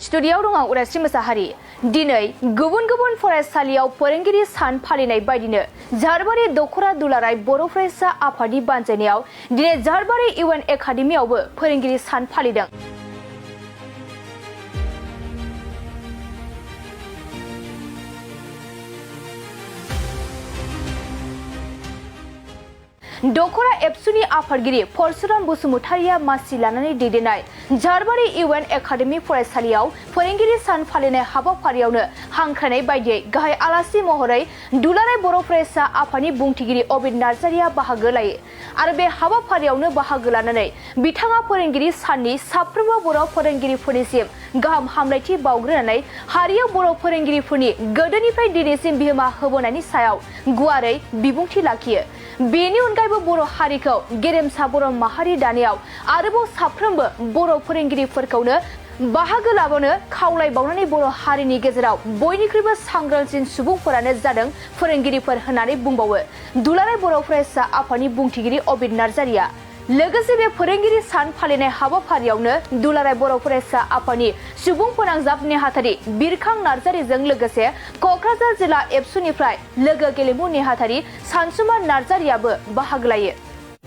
स्टुडिय'आव दं आं उदास्रि मोसाहारि। दिनै गुबुन गुबुन फरायसालियाव फोरोंगिरि सान फालिनाय बायदिनो झारबारि दख'रा दुलाराय बर' फरायसा आफादनि बानजायनायाव दिनै झारबारि इउ.एन एकाडेमियावबो फोरोंगिरि सान फालिदों। दख'रा एबसुनि आफादगिरि परशुराम बसुमतारिया मासि लानानै दैदेननाय झारबारि इउ.एन एकाडेमि फरायसालियाव फोरोंगिरि सान फालिनाय हाबाफारियावनो हांख्रायनाय बायदियै गाहाय आलासि महरै दुलाराय बर' फरायसा आफादनि बुंथिगिरि अबिद नार्जारिया बाहागो लायो आरो बे हाबाफारियावनो बाहागो लानानै बिथाङा फोरोंगिरि साननि साफ्रोमबो बर' फोरोंगिरिफोरनिसिम गाहाम हामलायथि बावग्रोनानै हारियाव बर' फोरोंगिरिफोरनि गोदोनिफ्राय दिनैसिम बिहोमा होबोनायनि सायाव गुवारै बिबुंथि लाखियो। बेनि अनगायैबो बर' हारिखौ गेरेमसा बर' माहारि दानायाव आरोबाव साफ्रोमबो बर' फोरोंगिरिफोरखौनो बाहागो लाबोनो खावलायबावनानै बर' हारिनि गेजेराव बयनिख्रुइबो सांग्रांसिन सुबुंफोरानो जादों फोरोंगिरिफोर होननानै बुंबावो दुलाराय बर' फरायसा आफादनि बुंथिगिरि अबिद नार्जारिया। लोगोसे बे फोरोंगिरि सान फालिनाय हाबाफारियावनो दुलाराय बर' फरायसा आफादनि सुबुं फोनांजाब नेहाथारि बिरखां नार्जारिजों लोगोसे क'क्राझार जिल्ला एबसुनिफ्राय लोगो गेलेमु नेहाथारि सानसुमा नार्जारियाबो बाहागो लायो।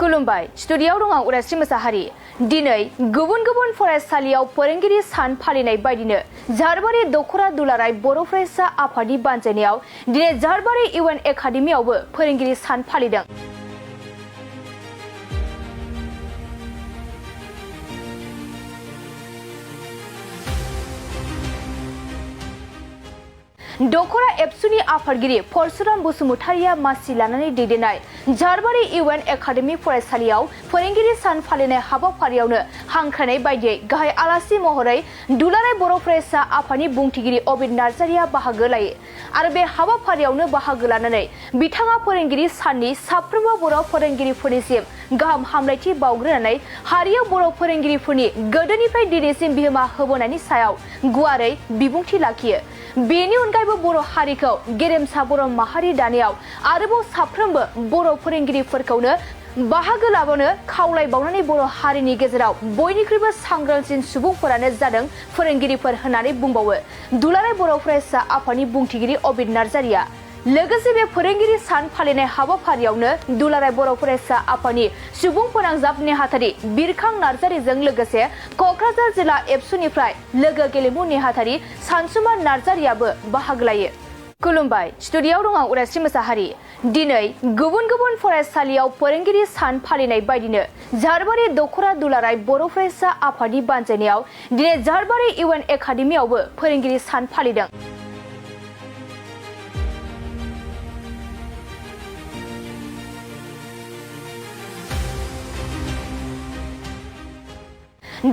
खुलुमबाय, स्टुडिय'आव दं आं उदास्रि मोसाहारि। दिनै गुबुन गुबुन फरायसालियाव फोरोंगिरि सान फालिनाय बायदिनो झारबारि दख'रा दुलाराय बर' फरायसा आफादनि बानजायनायाव दिनै झारबारि इउ.एन एकाडेमियावबो फोरोंगिरि सान फालिदों। दख'रा एबसुनि आफादगिरि परशुराम बसुमतारिया मासि लानानै दैदेननाय झारबारि इउ.एन एकाडेमि फरायसालियाव फोरोंगिरि सान फालिनाय हाबाफारियावनो हांख्रायनाय बायदियै गाहाय आलासि महरै दुलाराय बर' फरायसा आफादनि बुंथिगिरि अबिद नार्जारिया बाहागो लायो आरो बे हाबाफारियावनो बाहागो लानानै बिथाङा फोरोंगिरि साननि साफ्रोमबो बर' फोरोंगिरिफोरनिसिम गाहाम हामलायथि बावग्रोनानै हारियाव बर' फोरोंगिरिफोरनि गोदोनिफ्राय दिनैसिम बिहोमा होबोनायनि सायाव गुवारै बिबुंथि लाखियो। बेनि अनगायैबो बर' हारिखौ गेरेमसा बर' माहारि दानायाव आरोबाव साफ्रोमबो बर' फोरोंगिरिफोरखौनो बाहागो लाबोनो खावलायबावनानै बर' हारिनि गेजेराव बयनिख्रुइबो सांग्रांसिन सुबुंफोरानो जादों फोरोंगिरिफोर होननानै बुंबावो दुलाराय बर' फरायसा आफादनि बुंथिगिरि अबिद नार्जारिया। लोगोसे बे फोरोंगिरि सान फालिनाय हाबाफारियावनो दुलाराय बर' फरायसा आफादनि सुबुं फोनांजाब नेहाथारि बिरखां नार्जारिजों लोगोसे क'क्राझार जिल्ला एबसुनिफ्राय लोगो गेलेमु नेहाथारि सानसुमा नार्जारियाबो बाहागो लायो। खुलुमबाय, स्टुडिय'आव दं आं उदास्रि मोसाहारि। दिनै गुबुन गुबुन फरायसालियाव फोरोंगिरि सान फालिनाय बायदिनो झारबारि दख'रा दुलाराय बर' फरायसा आफादनि बानजायनायाव दिनै झारबारि इउ.एन एकाडेमियावबो फोरोंगिरि सान फालिदों।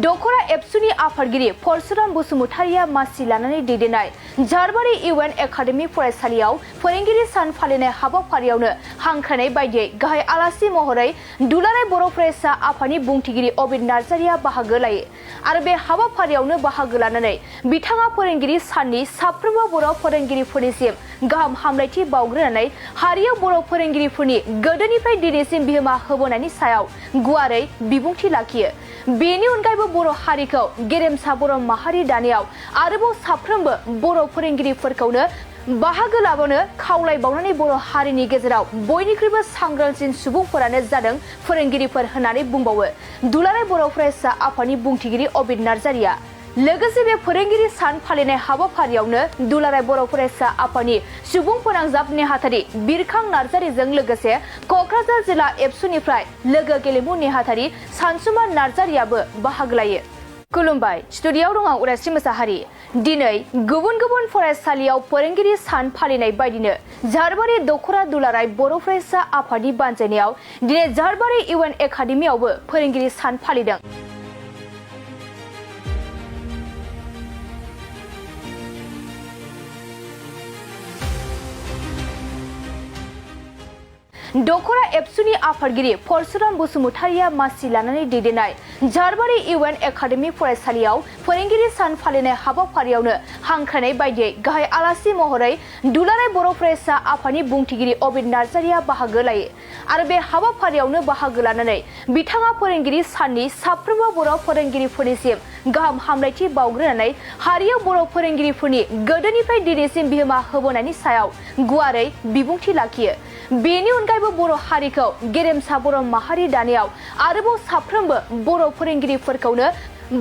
दख'रा एबसुनि आफादगिरि परशुराम बसुमतारिया मासि लानानै दैदेननाय झारबारि इउ.एन एकाडेमि फरायसालियाव फोरोंगिरि सान फालिनाय हाबाफारियावनो हांख्रायनाय बायदियै गाहाय आलासि महरै दुलाराय बर' फरायसा आफादनि बुंथिगिरि अबिद नार्जारिया बाहागो लायो आरो बे हाबाफारियावनो बाहागो लानानै बिथाङा फोरोंगिरि साननि साफ्रोमबो बर' फोरोंगिरिफोरनिसिम गाहाम हामलायथि बावग्रोनानै हारियाव बर' फोरोंगिरिफोरनि गोदोनिफ्राय दिनैसिम बिहोमा होबोनायनि सायाव गुवारै बिबुंथि लाखियो। बेनि अनगायैबो बर' हारिखौ गेरेमसा बर' माहारि दानायाव आरोबाव साफ्रोमबो बर' फोरोंगिरिफोरखौनो बाहागो लाबोनो खावलायबावनानै बर' हारिनि गेजेराव बयनिख्रुइबो सांग्रांसिन सुबुंफोरानो जादों फोरोंगिरिफोर होननानै बुंबावो दुलाराय बर' फरायसा आफादनि बुंथिगिरि अबिद नार्जारिया। लोगोसे बे फोरोंगिरि सान फालिनाय हाबाफारियावनो दुलाराय बर' फरायसा आफादनि सुबुं फोनांजाब नेहाथारि बिरखां नार्जारिजों लोगोसे क'क्राझार जिल्ला एबसुनिफ्राय लोगो गेलेमु नेहाथारि सानसुमा नार्जारियाबो बाहागो लायो। खुलुमबाय, स्टुडिय'आव दं आं उदास्रि मोसाहारि। दिनै गुबुन गुबुन फरायसालियाव फोरोंगिरि सान फालिनाय बायदिनो झारबारि दख'रा दुलाराय बर' फरायसा आफादनि बानजायनायाव दिनै झारबारि इउ.एन एकाडेमियावबो फोरोंगिरि सान फालिदों। दख'रा एबसुनि आफादगिरि परशुराम बसुमतारिया मासि लानानै दैदेननाय झारबारि इउ.एन एकाडेमि फरायसालियाव फोरोंगिरि सान फालिनाय हाबाफारियावनो हांख्रायनाय बायदियै गाहाय आलासि महरै दुलाराय बर' फरायसा आफादनि बुंथिगिरि अबिन नार्जारिया बाहागो लायो आरो बे हाबाफारियावनो बाहागो लानानै बिथाङा फोरोंगिरि साननि साफ्रोमबो बर' फोरोंगिरिफोरनिसिम गाहाम हामलायथि बावग्रोनानै हारियाव बर' फोरोंगिरिफोरनि गोदोनिफ्राय दिनैसिम बिहोमा होबोनायनि सायाव गुवारै बिबुंथि लाखियो। बेनि अनगायैबो बर' हारिखौ गेरेमसा बर' माहारि दानायाव आरोबाव साफ्रोमबो बर' फोरोंगिरिफोरखौनो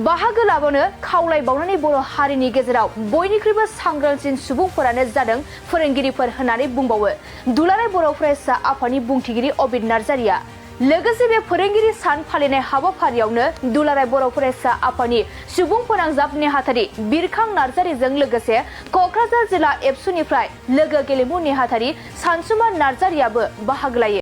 बाहागो लाबानो खावलायबावनानै बर' हारिनि गेजेराव बयनिख्रुइबो सांग्रांसिन सुबुंफोरानो जादों फोरोंगिरिफोर होननानै बुंबावो दुलाराय बर' फरायसा आफादनि बुंथिगिरि अबिन नार्जारिया। लोगोसे बे फोरोंगिरि सान फालिनाय हाबाफारियावनो दुलाराय बर' फरायसा आफादनि सुबुं फोनांजाब नेहाथारि बिरखां नार्जारिजों लोगोसे क'क्राझार जिल्ला एबसुनिफ्राय लोगो गेलेमु नेहाथारि सानसुमा नार्जारियाबो बाहागो लायो।